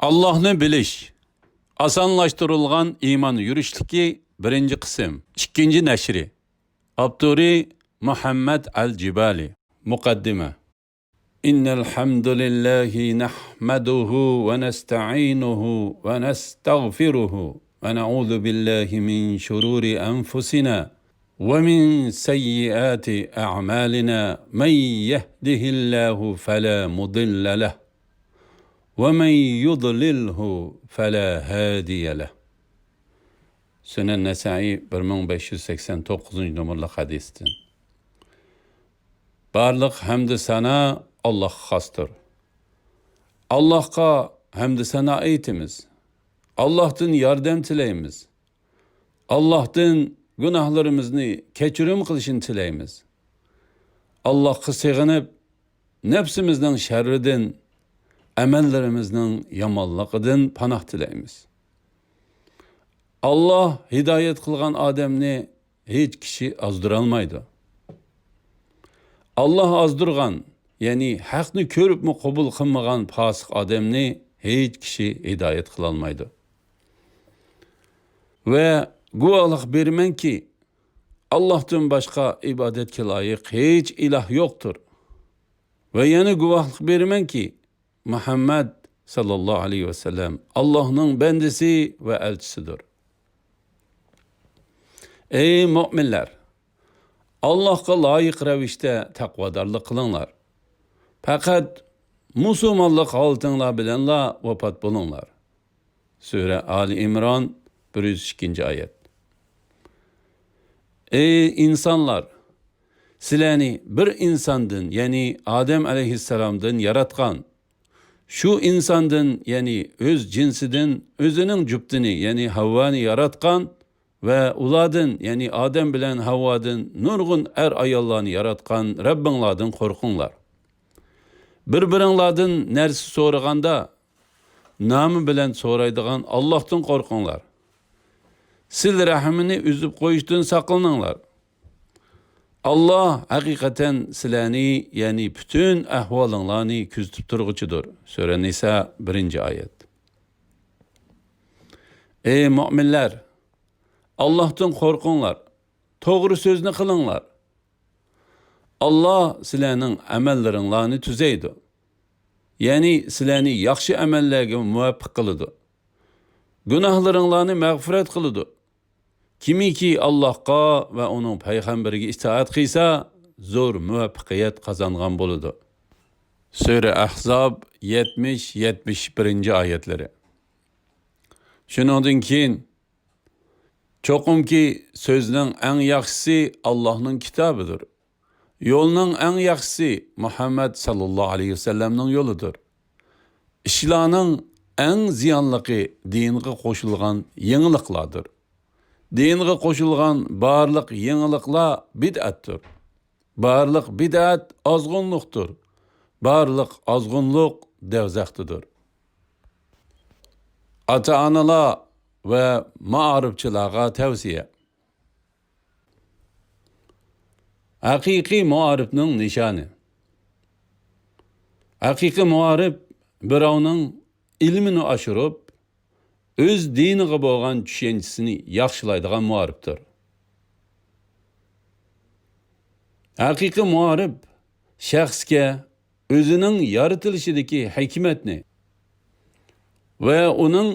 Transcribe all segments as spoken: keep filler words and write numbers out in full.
ئاللاھنى بىلىش. ئاسانلاشتۇرۇلغان ئىمان يۈرۈشلۈكى، بىرىنچى قىسىم، ئىككىنچى نەشرى. ئاپتورى مۇھەممەد ئەل جىبالى. مۇقەددىمە. إن الحمد لله نحمده ونستعينه ونستغفره ونعوذ بالله من شرور أنفسنا ومن سيئات أعمالنا، من يهده الله فلا مضل له ومن يضلله فلا هادي له. سۈنەن نەسائىي، بىر مىڭ بەش يۈز سەكسەن توققۇزىنچى نومۇرلۇق ھەدىستىن. بارلىق ھەمدۇ سانا ئاللاھقا خاستۇر. ئاللاھقا ھەمدۇ سانا ئېيتىمىز. ئاللاھتىن ياردەم تىلەيمىز. ئاللاھتىن گۇناھلىرىمىزنى كەچۈرۈم قىلىشىنى تىلەيمىز. ئاللاھقا سېغىنىپ، نەپسىمىزنىڭ شەررىدىن، ئەمەللىرىمىزنىڭ يامانلىقىدىن پاناھ تىلەيمىز. ئاللاھ ھىدايەت قىلغان ئادەمنى ھېچ كىشى ئازدۇرالمايدۇ. ئاللاھ ئازدۇرغان، يەنى ھەقنى كۆرۈپمۇ قوبۇل قىلمىغان پاسىق ئادەمنى ھېچ كىشى ھىدايەت قىلالمايدۇ. ۋە گۇۋاھلىق بېرىمەنكى، ئاللاھتىن باشقا ئىبادەتكە لايىق ھېچ ئىلاھ يوقتۇر. ۋە يەنە گۇۋاھلىق بېرىمەنكى، مۇھەممەد ساللاللاھۇ ئەلەيھى ۋەسەللەم ئاللاھنىڭ بەندىسى ۋە ئەلچىسىدۇر. ئەي مۆمىنلەر! ئاللاھقا لايىق رەۋىشتە تەقۋادارلىق قىلىڭلار. پەقەت مۇسۇلمانلىق ھالىتىڭلار بىلەنلا ۋاپات بولۇڭلار. سۈرە ئالى ئىمران، بىر يۈز ئىككىنچى ئايەت. ئەي ئىنسانلار! سىلەرنى بىر ئىنساندىن، يەنى ئادەم ئەلەيھىسسالامدىن ياراتقان. شۇ ئىنساندىن، يەنى ئۆز جىنسىدىن ئۆزىنىڭ جۈپتىنى، يەنى ھەۋۋانى ياراتقان ۋە ئۇلاردىن، يەنى ئادەم بىلەن ھەۋۋادىن نۇرغۇن ئەر-ئاياللارنى ياراتقان رەببىڭلاردىن قورقۇڭلار. بىر-بىرىڭلاردىن نەرسە سورىغاندا، نامى بىلەن سورايدىغان ئاللاھتىن قورقۇڭلار. سىلە رەھمىنى ئۈزۈپ قويۇشتىن ساقلىنىڭلار. ئاللاھ ھەقىقەتەن سىلەرنى، يەنى پۈتۈن ئەھۋالىڭلارنى كۆزىتىپ تۇرغۇچىدۇر. سۈرە نىسا، بىرىنچى ئايەت. ئەي مۆمىنلەر! ئاللاھتىن قورقۇڭلار، توغرا سۆزنى قىلىڭلار. ئاللاھ سىلەرنىڭ ئەمەللىرىڭلارنى تۈزەيدۇ. يەنى سىلەرنى ياخشى ئەمەللەرگە مۇۋەپپەق قىلىدۇ. گۇناھلىرىڭلارنى مەغپىرەت قىلىدۇ. كىمكى ئاللاھقا ۋە ئۇنىڭ پەيغەمبىرىگە ئىتائەت قىلسا، زور مۇۋەپپەقىيەت قازانغان بولىدۇ. سۈرە ئەھزاب، يەتمىش، يەتمىش بىرىنچى ئايەتلىرى. شۇنىڭدىن كېيىن، چوقۇمكى سۆزنىڭ ئەڭ ياخشىسى ئاللاھنىڭ كىتابىدۇر. يولنىڭ ئەڭ ياخشىسى مۇھەممەد ساللاللاھۇ ئەلەيھى ۋەسەللەمنىڭ يولىدۇر. ئىشلارنىڭ ئەڭ زىيانلىقى دىنغا قوشۇلغان يېڭىلىقلاردۇر. دىنغا قوشۇلغان بارلىق يېڭىلىقلار بىدئەتتۇر. بارلىق بىدئەت ئازغۇنلۇقتۇر. بارلىق ئازغۇنلۇق دەۋزەختىدۇر. ئاتا-ئانىلار ۋە مائارىپچىلارغا تەۋسىيە. ھەقىقىي مائارىپنىڭ نىشانى. ھەقىقىي مائارىپ بىراۋنىڭ ئىلمىنى ئاشۇرۇپ، ئۆز دىنىغا بولغان چۈشەنچىسىنى ياخشىلايدىغان مائارىپتۇر. ھەقىقىي مائارىپ شەخسكە ئۆزىنىڭ يارىتىلىشىدىكى ھېكمەتنى ۋە ئۇنىڭ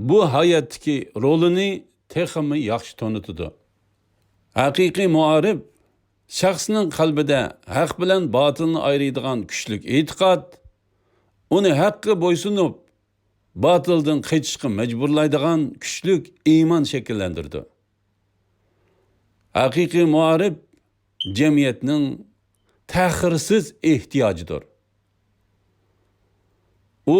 بۇ ھاياتتىكى رولىنى تېخىمۇ ياخشى تونۇتىدۇ. ھەقىقىي مائارىپ شەخسنىڭ قەلبىدە ھەق بىلەن باتىلنى ئايرىيدىغان كۈچلۈك ئېتىقاد، ئۇنى ھەققە بويسۇنۇپ، باتىلدىن قېچىشقا مەجبۇرلايدىغان كۈچلۈك ئىمان شەكىللەندۈرىدۇ. ھەقىقىي مائارىپ جەمئىيەتنىڭ تەخىرسىز ئېھتىياجىدۇر. ئۇ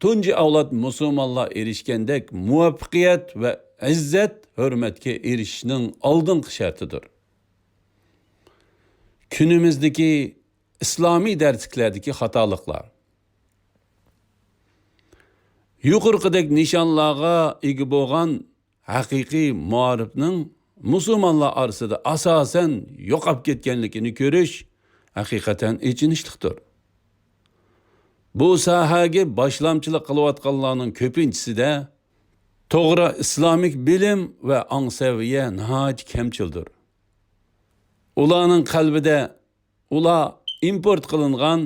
تۇنجى ئەۋلاد مۇسۇلمانلار ئېرىشكەندەك مۇۋەپپەقىيەت ۋە ئىززەت-ھۆرمەتكە ئېرىشىشنىڭ ئالدىنقى شەرتىدۇر. كۈنىمىزدىكى ئىسلامىي دەرسلىكلەردىكى خاتالىقلار. يۇقىرىقىدەك نىشانلارغا ئىگە بولغان ھەقىقىي مائارىپنىڭ مۇسۇلمانلار ئارىسىدا ئاساسەن يوقاپ كەتكەنلىكىنى كۆرۈش ھەقىقەتەن ئېچىنىشلىقتۇر. بۇ ساھەگە باشلامچىلىق قىلىۋاتقانلارنىڭ كۆپىنچىسىدە توغرا ئىسلامىك بىلىم ۋە ئاڭ سەۋىيە ناھايىتى كەمچىلدۇر. ئۇلارنىڭ قەلبىدە ئۇلار ئىمپورت قىلىنغان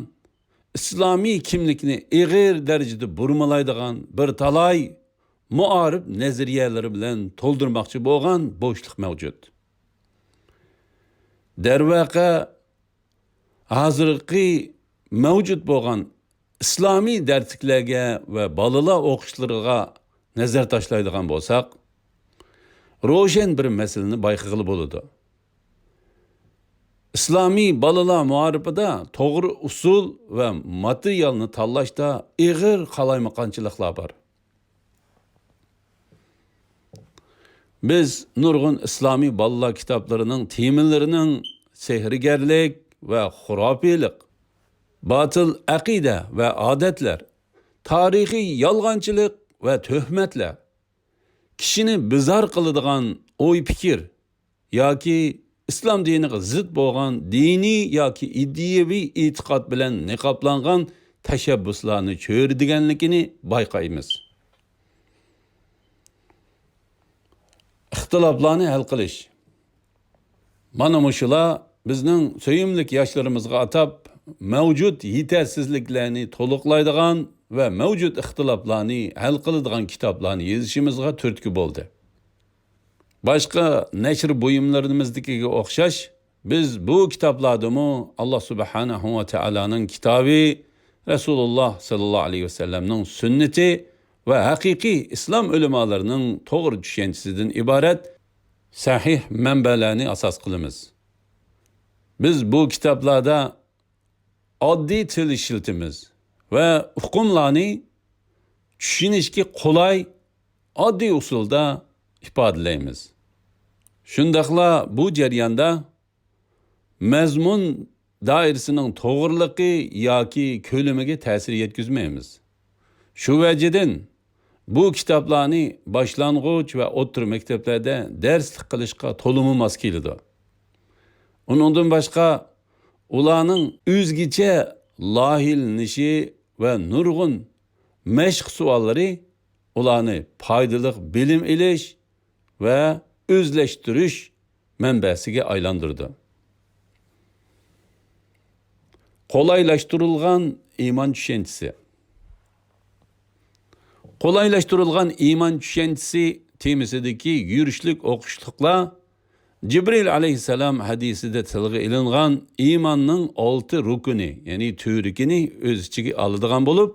ئىسلامىي كىملىكنى ئېغىر دەرىجىدە بۇرمىلايدىغان بىر تالاي مائارىپ نەزەرىيەلىرى بىلەن تولدۇرماقچى بولغان بوشلۇق مەۋجۇت. دەرۋەقە، ھازىرقى مەۋجۇت بولغان ئىسلامىي دەرسلىكلەرگە ۋە بالىلار ئوقۇشلىرىغا نەزەر تاشلايدىغان بولساق، روشەن بىر مەسىلىنى بايقىغىلى بولىدۇ. ئىسلامىي بالىلار مائارىپىدا توغرا ئۇسۇل ۋە ماتېرىيالنى تاللاشتا ئېغىر قالايمىقانچىلىقلار بار. بىز نۇرغۇن ئىسلامىي بالىلار كىتابلىرىنىڭ تېمىلىرىنىڭ سېھىرگەرلىك ۋە خۇراپىيلىق، باتىل ئەقىدە ۋە ئادەتلەر، تارىخىي يالغانچىلىق ۋە تۆھمەتلەر، كىشىنى بىزار قىلىدىغان ئوي-پىكىر ياكى ئىسلام دىنىغا زىت بولغان دىنىي ياكى ئىدىيەۋى ئېتىقاد بىلەن نىقابلانغان تەشەببۇسلارنى چۆرىدىگەنلىكىنى بايقايمىز. ئىختىلاپلارنى ھەل قىلىش. مانا مۇشۇلار بىزنىڭ سۆيۈملۈك ياشلىرىمىزغا ئاتاپ مەۋجۇت يېتەرسىزلىكلەرنى تولۇقلايدىغان ۋە مەۋجۇت ئىختىلاپلارنى ھەل قىلىدىغان كىتابلارنى يېزىشىمىزغا تۈرتكە بولدى. باشقا نەشر بۇيۇملىرىمىزدىكىگە ئوخشاش، بىز بۇ كىتابلاردىمۇ ئاللا سۇبھانەھۇ ۋە تائالانىڭ كىتابى، رەسۇلۇللا ساللاللاھۇ ئەلەيھى ۋەسەللەمنىڭ سۈننىتى ۋە ھەقىقىي ئىسلام ئۆلىمالىرىنىڭ توغرا چۈشەنچىسىدىن ئىبارەت سەھىھ مەنبەلەرنى ئاساس قىلىمىز. بىز بۇ كىتابلاردا ئاددىي تىل ئىشلىتىمىز ۋە ئۇقۇملارنى چۈشىنىشكە قولاي، ئاددىي ئۇسۇلدا ئىپادىلەيمىز. شۇنداقلا بۇ جەرياندا مەزمۇن دائىرىسىنىڭ توغرىلىقى ياكى كۆلىمىگە تەسىر يەتكۈزمەيمىز. شۇ ۋەجىدىن بۇ كىتابلارنى باشلانغۇچ ۋە ئوتتۇرا مەكتەپلەردە دەرسلىك قىلىشقا تولىمۇ ماس كېلىدۇ. ئۇنىڭدىن باشقا، ئۇلارنىڭ ئۆزگىچە لايىھەلىنىشى ۋە نۇرغۇن مەشىق سوئاللىرى ئۇلارنى پايدىلىق بىلىم ئېلىش ۋە ئۆزلەشتۈرۈش مەنبەسىگە ئايلاندۇرىدۇ. قولايلاشتۇرۇلغان ئىمان چۈشەنچىسى. قولايلاشتۇرۇلغان ئىمان چۈشەنچىسى تېمىسىدىكى يۈرۈشلۈك ئوقۇشلۇقلار جىبرىل ئەلەيھىسسالام ھەدىسىدە تىلغا ئېلىنغان ئىماننىڭ ئالتە رۇكنى، يەنى تۈۋرۈكىنى ئۆز ئىچىگە ئالىدىغان بولۇپ،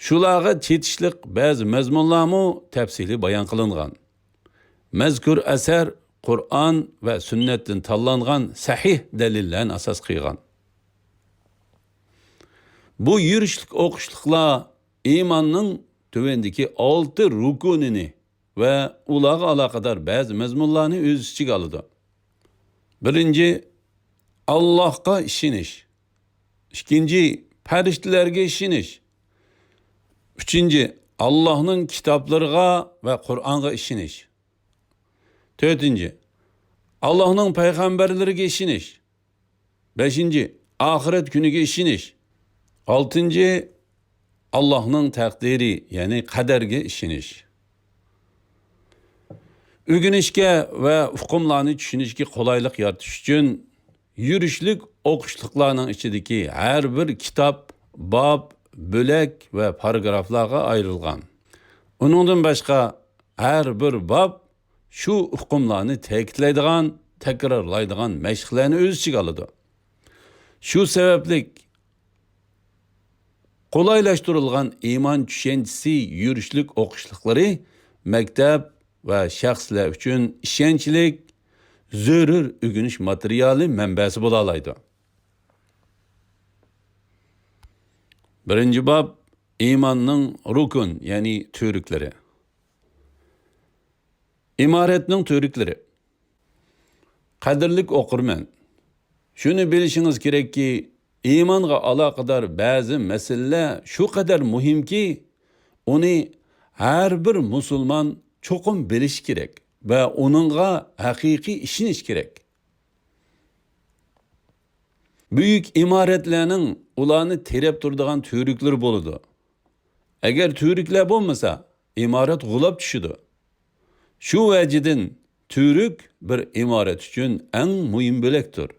شۇلارغا چېتىشلىق بەزى مەزمۇنلارمۇ تەپسىلىي بايان قىلىنغان. مەزكۇر ئەسەر قۇرئان ۋە سۈننەتتىن تاللانغان سەھىھ دەلىللەرنى ئاساس قىلغان. بۇ يۈرۈشلۈك ئوقۇشلۇقلار ئىماننىڭ تۆۋەندىكى ئالتە رۇكۇنىنى ۋە ئۇلارغا ئالاقىدار بەزى مەزمۇنلارنى ئۆز ئىچىگە ئالىدۇ. بىرىنچى، ئاللاھقا ئىشىنىش. ئىككىنچى، پەرىشتىلەرگە ئىشىنىش. ئۈچىنچى، ئاللاھنىڭ كىتابلىرىغا ۋە قۇرئانغا ئىشىنىش. تۆتىنچى، ئاللاھنىڭ پەيغەمبەرلىرىگە ئىشىنىش. بەشىنچى، ئاخىرەت كۈنىگە ئىشىنىش. ئالتىنچى، ئاللاھنىڭ تەقدىرى، يەنى قەدەرگە ئىشىنىش. ئۆگىنىشكە ۋە ئۇقۇملارنى چۈشىنىشكە قولايلىق يارىتىش ئۈچۈن يۈرۈشلۈك ئوقۇشلۇقلارنىڭ ئىچىدىكى ھەر بىر كىتاب، باب، بۆلەك ۋە پاراگرافلارغا ئايرىلغان. ئۇنىڭدىن باشقا، ھەر بىر باب شۇ ئۇقۇملارنى تەكىتلەيدىغان، تەكرارلايدىغان مەشىقلەرنى ئۆز ئىچىگە ئالىدۇ. شۇ سەۋەبلىك، قولايلاشتۇرۇلغان ئىمان چۈشەنچىسى يۈرۈشلۈك ئوقۇشلۇقلىرى مەكتەپ ۋە شەخسلەر ئۈچۈن ئىشەنچلىك، زۆرۈر ئۆگىنىش ماتېرىيالى مەنبەسى بولالايدۇ. بىرىنچى باب، ئىماننىڭ رۇكۇن، يەنى تۈۋرۈكلىرى. ئىمارەتنىڭ تۈۋرۈكلىرى. قەدىرلىك ئوقۇرمەن، شۇنى بىلىشىڭىز كېرەككى، ئىمانغا ئالاقىدار بەزى مەسىلىلەر شۇ قەدەر مۇھىمكى، ئۇنى ھەر بىر مۇسۇلمان چوقۇم بىلىشى كېرەك ۋە ئۇنىڭغا ھەقىقىي ئىشىنىشى كېرەك. بۈيۈك ئىمارەتلەرنىڭ ئۇلارنى تىرەپ تۇرىدىغان تۈۋرۈكلىرى بولىدۇ. ئەگەر تۈۋرۈكلەر بولمىسا، ئىمارەت غۇلاپ چۈشىدۇ. شۇ ۋەجىدىن تۈۋرۈك بىر ئىمارەت ئۈچۈن ئەڭ مۇھىم بۆلەكتۇر.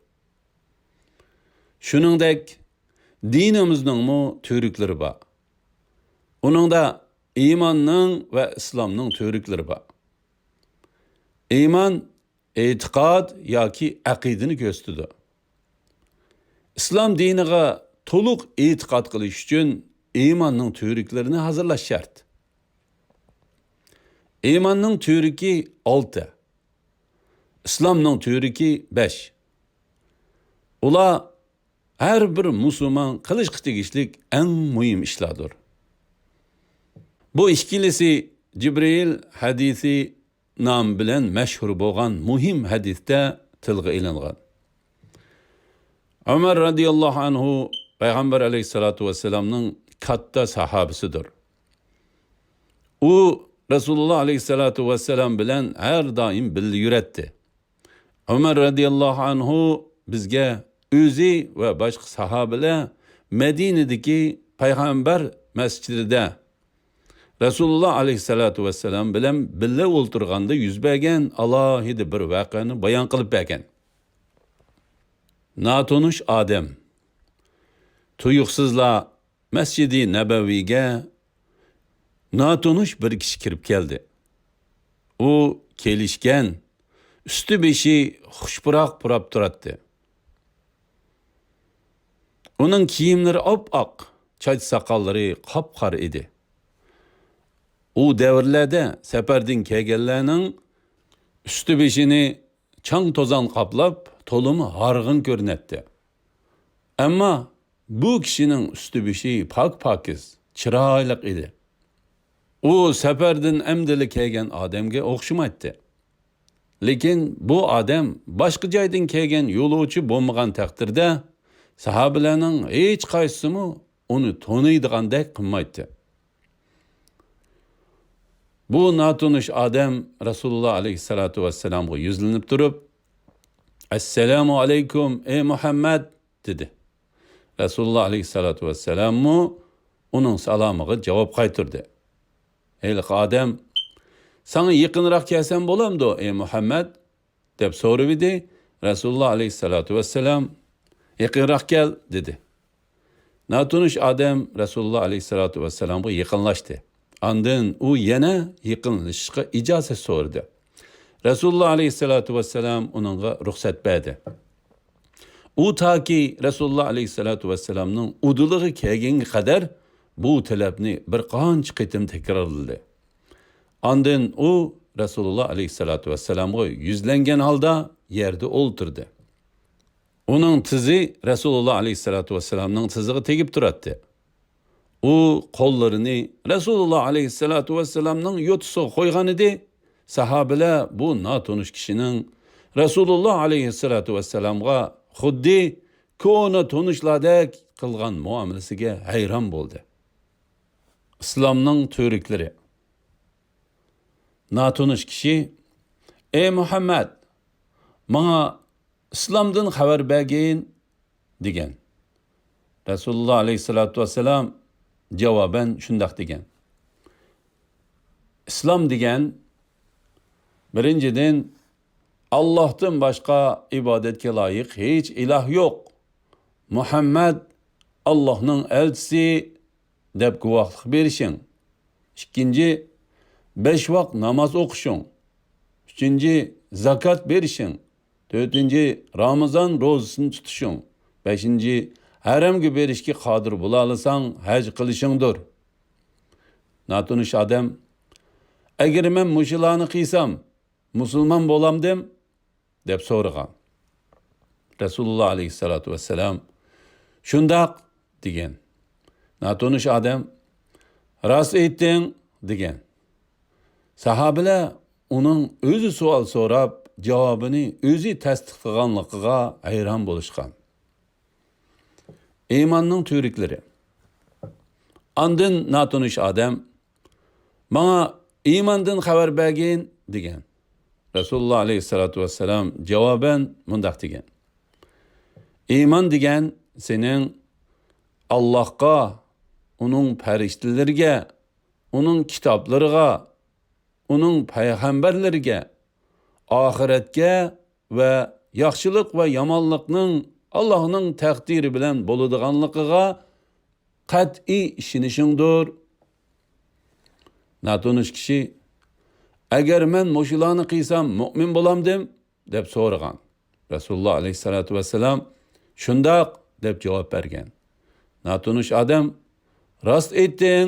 شۇنىڭدەك، دىنىمىزنىڭمۇ تۈۋرۈكلىرى بار. ئۇنىڭدا ئىماننىڭ ۋە ئىسلامنىڭ تۈۋرۈكلىرى بار. ئىمان ئېتىقاد ياكى ئەقىدىنى كۆرسىتىدۇ. ئىسلام دىنىغا تولۇق ئېتىقاد قىلىش ئۈچۈن ئىماننىڭ تۈۋرۈكلىرىنى ھازىرلاش شەرت. ئىماننىڭ تۈۋرۈكى ئالتە، ئىسلامنىڭ تۈۋرۈكى بەش. ئۇلار ھەر بىر مۇسۇلمان قىلىشقا تېگىشلىك ئەڭ مۇھىم ئىشلاردۇر. بۇ ئىككىلىسى جىبرىئىل ھەدىسى نامى بىلەن مەشھۇر بولغان مۇھىم ھەدىستە تىلغا ئېلىنغان. ئۆمەر رەزىياللاھۇ ئەنھۇ پەيغەمبەر ئەلەيھىسسالاتۇ ۋەسسالامنىڭ كاتتا ساھابىسىدۇر. ئۇ رەسۇلۇللا ئەلەيھىسسالاتۇ ۋەسسالام بىلەن ھەر دائىم بىللە يۈرەتتى. ئۆمەر رەزىياللاھۇ ئەنھۇ بىزگە ئۆزى ۋە باشقا ساھابىلەر مەدىنىدىكى پەيغەمبەر مەسچىتىدە رەسۇلۇللا ئەلەيھىسسالاتۇ ۋەسسالام بىلەن بىللە ئولتۇرغاندا يۈز بەرگەن ئالاھىدە بىر ۋەقەنى بايان قىلىپ بەرگەن. ناتونۇش ئادەم. تۇيۇقسىزلا مەسچىدى نەبەۋىگە ناتونۇش بىر كىشى كىرىپ كەلدى. ئۇ كېلىشكەن، ئۈستى بېشى خۇش پۇراق پۇراپ تۇراتتى. ئۇنىڭ كىيىملىرى ئاپئاق، چاچ ساقاللىرى قاپقارا ئىدى. ئۇ دەۋرلەردە سەپەردىن كەلگەنلەرنىڭ ئۈستى بېشىنى چاڭ توزان قاپلاپ، تولىمۇ ھارغىن كۆرۈنەتتى. ئەمما بۇ كىشىنىڭ ئۈستى بېشى پاك پاكىز، چىرايلىق ئىدى. ئۇ سەپەردىن ئەمدىلا كەلگەن ئادەمگە ئوخشىمايتتى. لېكىن بۇ ئادەم باشقا جايدىن كەلگەن يولۇچى بولمىغان تەقدىردە، ساھابىلەرنىڭ ھېچقايسىسىمۇ ئۇنى تونۇيدىغاندەك قىلمايتتى. بۇ ناتونۇش ئادەم رەسۇلۇللا ئەلەيھىسسالاتۇ ۋەسسالامغا يۈزلىنىپ تۇرۇپ، «ئەسسالامۇ ئەلەيكۇم، ئەي مۇھەممەد!» دېدى. رەسۇلۇللا ئەلەيھىسسالاتۇ ۋەسسالاممۇ ئۇنىڭ سالامىغا جاۋاب قايتۇردى. ھېلىقى ئادەم، «ساڭا يېقىنراق كەلسەم بولامدۇ، ئەي مۇھەممەد؟» دەپ سورىۋىدى. رەسۇلۇللا ئەلەيھىسسالاتۇ ۋەسسالام، «يېقىنراق كەل» دېدى. ناتونۇش ئادەم رەسۇلۇللا ئەلەيھىسسالاتۇ ۋەسسالامغا يېقىنلاشتى. ئاندىن ئۇ يەنە يېقىنلىشىشقا ئىجازەت سورىدى. رەسۇلۇللا ئەلەيھىسسالاتۇ ۋەسسالام ئۇنىڭغا رۇخسەت بەردى. ئۇ تاكى رەسۇلۇللا ئەلەيھىسسالاتۇ ۋەسسالامنىڭ ئۇدۇلىغا كەلگەنگە قەدەر بۇ تەلەپنى بىر قانچە قېتىم تەكرارلىدى. ئاندىن ئۇ رەسۇلۇللا ئەلەيھىسسالاتۇ ۋەسسالامغا يۈزلەنگەن ھالدا يەردە ئولتۇردى. ئۇنىڭ تىزى رەسۇلۇللا ئەلەيھىسسالاتۇ ۋەسسالامنىڭ تىزىغا تېگىپ تۇراتتى. ئۇ قوللىرىنى رەسۇلۇللا ئەلەيھىسسالاتۇ ۋەسسالامنىڭ يوتىسىغا قويغانىدى، ساھابىلەر بۇ ناتونۇش كىشىنىڭ رەسۇلۇللا ئەلەيھىسسالاتۇ ۋەسسالامغا خۇددى كونا تونۇشلاردەك قىلغان مۇئامىلىسىگە ھەيران بولدى. ئىسلامنىڭ تۈۋرۈكلىرى. ناتونۇش كىشى، «ئەي مۇھەممەد، ماڭا ئىسلامدىن خەۋەر بەرگىن» دېگەن. رەسۇلۇللا ئەلەيھىسسالاتۇ ۋەسسالام جاۋابەن شۇنداق دېگەن: «ئىسلام دېگەن، بىرىنچىدىن، ئاللاھتىن باشقا ئىبادەتكە لايىق ھېچ ئىلاھ يوق. مۇھەممەد ئاللاھنىڭ ئەلچىسى دەپ گۇۋاھلىق بېرىشىڭ. ئىككىنچى، بەش ۋاق ناماز ئوقۇشۇڭ. ئۈچىنچى، زاكات بېرىشىڭ. تۆتىنچى، رامىزان روزىسىنى تۇتۇشۇڭ. بەشىنچى، ھەرەمگە بېرىشكە قادىر بولالىساڭ، ھەج قىلىشىڭدۇر.» ناتونۇش ئادەم، «ئەگەر مەن مۇشۇلارنى قىلسام، مۇسۇلمان بولامدىم؟» دەپ سورىغان. رەسۇلۇللا ئەلەيھىسسالاتۇ ۋەسسالام، «شۇنداق» دېگەن. ناتونۇش ئادەم، «راست ئېيتتىڭ» دېگەن. ساھابىلەر ئۇنىڭ ئۆزى سوئال سوراپ، جاۋابىنى ئۆزى تەستىقلىغانلىقىغا ھەيران بولۇشقان. ئىماننىڭ تۈۋرۈكلىرى. ئاندىن ناتونۇش ئادەم، «ماڭا ئىماندىن خەۋەر بەرگىن» دېگەن. رەسۇلۇللا ئەلەيھىسسالاتۇ ۋەسسالام جاۋابەن مۇنداق دېگەن: ئىمان دېگەن سېنىڭ ئاللاھقا، ئۇنىڭ پەرىشتىلىرىگە، ئۇنىڭ كىتابلىرىغا، ئۇنىڭ پەيغەمبەرلىرىگە، ئاخىرەتكە ۋە ياخشىلىق ۋە يامانلىقنىڭ ئاللاھنىڭ تەقدىرى بىلەن بولىدىغانلىقىغا قەتئىي ئىشىنىشىڭدۇر. ناتونۇش كىشى، «ئەگەر مەن مۇشۇلارنى قىلسام مۆمىن بولامدىم؟» دەپ سورىغان. رەسۇلۇللا ئەلەيھىسسالاتۇ ۋەسسالام، «شۇنداق» دەپ جاۋاب بەرگەن. ناتونۇش ئادەم، «راست ئېيتتىڭ»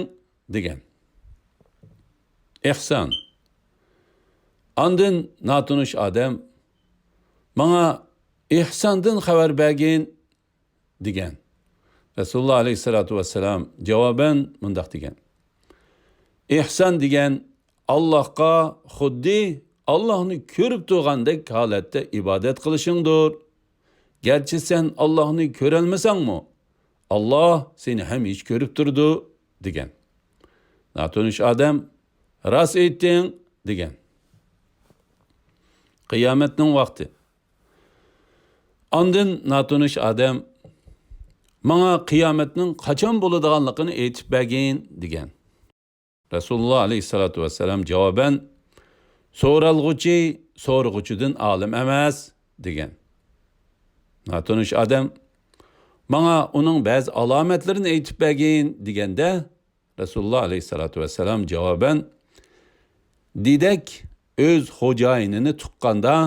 دېگەن. ئېھسان. ئاندىن ناتونۇش ئادەم، «ماڭا ئېھساندىن خەۋەر بەرگىن» دېگەن. رەسۇلۇللا ئەلەيھىسسالاتۇ ۋەسسالام جاۋابەن مۇنداق دېگەن: «ئېھسان دېگەن ئاللاھقا خۇددى ئاللاھنى كۆرۈپ تۇرغاندەك ھالەتتە ئىبادەت قىلىشىڭدۇر. گەرچە سەن ئاللاھنى كۆرەلمىسەڭمۇ، ئاللاھ سېنى ھەمىشە كۆرۈپ تۇرىدۇ» دېگەن. ناتونۇش ئادەم، «راست ئېيتتىڭ» دېگەن. قىيامەتنىڭ ۋاقتى. ئاندىن ناتونۇش ئادەم، «ماڭا قىيامەتنىڭ قاچان بولىدىغانلىقىنى ئېيتىپ بەرگىن» دېگەن. رەسۇلۇللا ئەلەيھىسسالاتۇ ۋەسسالام جاۋابەن، «سورالغۇچى سورىغۇچىدىن ئالىم ئەمەس» دېگەن. ناتونۇش ئادەم، «ماڭا ئۇنىڭ بەزى ئالامەتلىرىنى ئېيتىپ بەرگىن» دېگەندە، رەسۇلۇللا ئەلەيھىسسالاتۇ ۋەسسالام جاۋابەن، «دېدەك ئۆز خوجايىنىنى تۇغقاندا،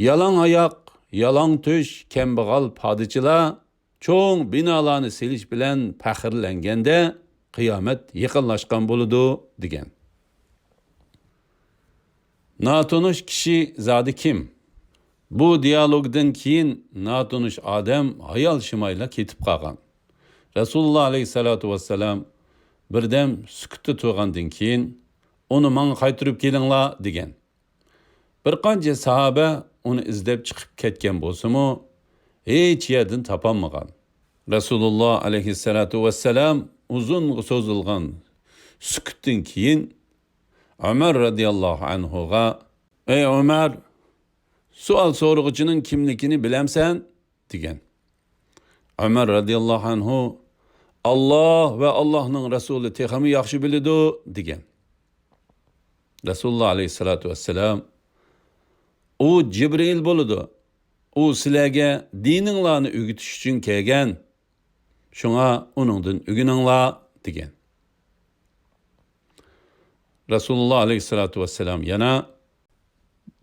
يالاڭ ئاياق، يالاڭ تۆش، كەمبەغەل پادىچىلار چوڭ بىنالارنى سېلىش بىلەن پەخىرلەنگەندە، قىيامەت يېقىنلاشقان بولىدۇ» دېگەن. ناتونۇش كىشى زادى كىم؟ بۇ دىيالوگدىن كېيىن ناتونۇش ئادەم ھايال شىمايلا كېتىپ قالغان. رەسۇلۇللا ئەلەيھىسسالاتۇ ۋەسسالام بىردەم سۈكۈتتە تۇرغاندىن كېيىن، «ئۇنى ماڭا قايتۇرۇپ كېلىڭلار» دېگەن. بىر قانچە ساھابە ئۇنى ئىزدەپ چىقىپ كەتكەن بولسىمۇ، ھېچ يەردىن تاپالمىغان. رەسۇلۇللا ئەلەيھىسسالاتۇ ۋەسسالام ئۇزۇنغا سوزۇلغان سۈكۈتتىن كېيىن، ئۆمەر رەزىياللاھۇ ئەنھۇغا، «ئەي ئۆمەر، سوئال سورىغۇچىنىڭ كىملىكىنى بىلەمسەن؟» دېگەن. ئۆمەر رەزىياللاھۇ ئەنھۇ، «ئاللاھ ۋە ئاللاھنىڭ رەسۇلى تېخىمۇ ياخشى بىلىدۇ» دېگەن. رەسۇلۇللا ئەلەيھىسسالاتۇ ۋەسسالام، «ئۇ جىبرىئىل بولىدۇ. ئۇ سىلەرگە دىنىڭلارنى ئۆگىتىش ئۈچۈن كەلگەن. شۇڭا ئۇنىڭدىن ئۆگىنىڭلار» دېگەن. رەسۇلۇللا ئەلەيھىسسالاتۇ ۋەسسالام يەنە،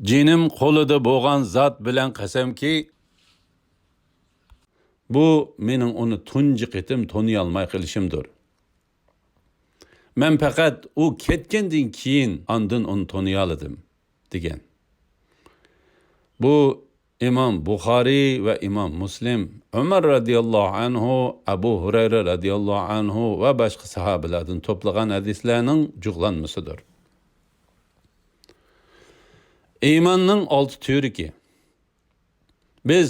«جېنىم قولىدا بولغان زات بىلەن قەسەمكى، بۇ مېنىڭ ئۇنى تۇنجى قېتىم تونۇيالماي قېلىشىمدۇر. مەن پەقەت ئۇ كەتكەندىن كېيىن ئاندىن ئۇنى تونۇيالىدىم» دېگەن. بۇ ئىمام بۇخارىي ۋە ئىمام مۇسلىم، ئۆمەر رەزىياللاھۇ ئەنھۇ، ئەبۇ ھۇرەيرە رەزىياللاھۇ ئەنھۇ ۋە باشقا ساھابىلاردىن توپلىغان ھەدىسلەرنىڭ جۇغلانمىسىدۇر. ئىماننىڭ ئالتە تۈۋرۈكى. بىز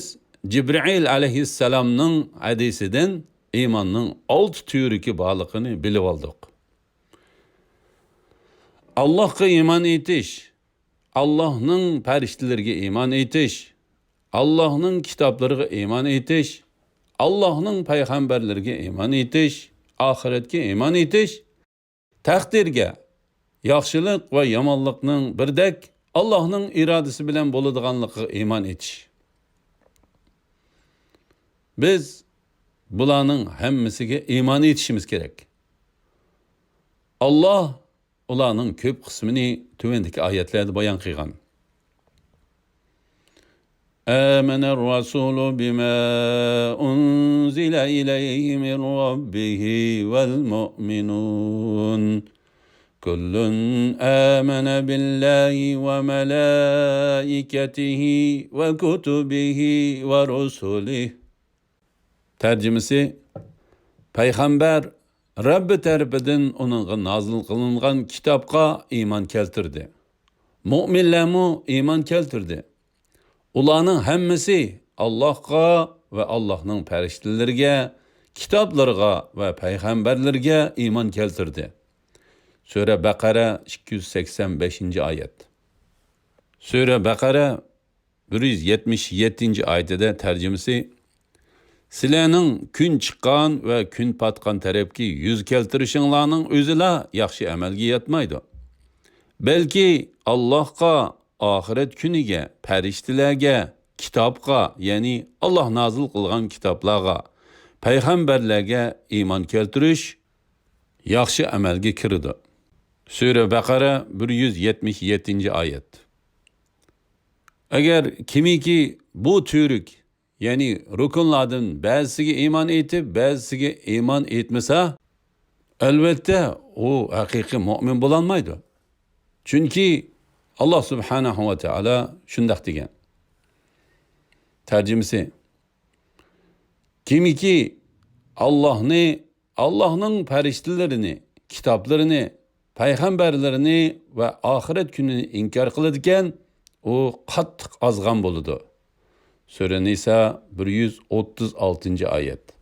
جىبرىئىل ئەلەيھىسسالامنىڭ ھەدىسىدىن ئىماننىڭ ئالتە تۈۋرۈكى بارلىقىنى بىلىۋالدۇق. ئاللاھقا ئىمان ئېيتىش، ئاللاھنىڭ پەرىشتىلىرىگە ئىمان ئېيتىش، ئاللاھنىڭ كىتابلىرىغا ئىمان ئېيتىش، ئاللاھنىڭ پەيغەمبەرلىرىگە ئىمان ئېيتىش، ئاخىرەتكە ئىمان ئېيتىش، تەقدىرگە، ياخشىلىق ۋە يامانلىقنىڭ بىردەك ئاللاھنىڭ ئىرادىسى بىلەن بولىدىغانلىقىغا ئىمان ئېيتىش. بىز بۇلارنىڭ ھەممىسىگە ئىمان ئېيتىشىمىز كېرەك. ئاللاھ ئۇلارنىڭ كۆپ قىسمىنى تۆۋەندىكى ئايەتلەردە بايان قىلغان. آمن الرسول بما أنزل إليه من ربه والمؤمنون. كل آمن بالله وملائكته وكتبه ورسله. تەرجىمىسى، پەيغەمبەر رەببى تەرىپىدىن ئۇنىڭغا نازىل قىلىنغان كىتابقا ئىمان كەلتۈردى. مۆمىنلەرمۇ ئىمان كەلتۈردى. ئۇلارنىڭ ھەممىسى ئاللاھقا ۋە ئاللاھنىڭ پەرىشتىلىرىگە، كىتابلىرىغا ۋە پەيغەمبەرلىرىگە ئىمان كەلتۈردى. سۈرە بەقەرە، ئىككى يۈز سەكسەن بەشىنچى ئايەت. سۈرە بەقەرە بىر يۈز يەتمىش يەتتىنچى ئايىتىدە تەرجىمىسى، سىلەرنىڭ كۈن چىققان ۋە كۈن پاتقان تەرەپكە يۈز كەلتۈرۈشۈڭلارنىڭ ئۆزىلا ياخشى ئەمەلگە يەتمەيدۇ. بەلكى ئاللاھقا، ئاخىرەت كۈنىگە، پەرىشتىلەرگە، كىتابقا، يەنى ئاللاھ نازىل قىلغان كىتابلارغا، پەيغەمبەرلەرگە ئىمان كەلتۈرۈش ياخشى ئەمەلگە كىرىدۇ. سۈرە بەقەرە، بىر يۈز يەتمىش يەتتىنچى ئايەت. ئەگەر كىمكى بۇ تۈۋرۈك، يەنى رۇكۇنلاردىن بەزىسىگە ئىمان ئېيتىپ، بەزىسىگە ئىمان ئېيتمىسا، ئەلۋەتتە، ئۇ ھەقىقىي مۆمىن بولالمايدۇ. چۈنكى ئاللاھ سۇبھانەھۇ ۋە تائالا شۇنداق دېگەن. تەرجىمىسى، كىمكى ئاللاھنى، ئاللاھنىڭ پەرىشتىلىرىنى، كىتابلىرىنى، پەيغەمبەرلىرىنى ۋە ئاخىرەت كۈنىنى ئىنكار قىلىدىكەن، ئۇ قاتتىق ئازغان بولىدۇ. سۈرە نىسا، بىر يۈز ئوتتۇز ئالتىنچى ئايەت.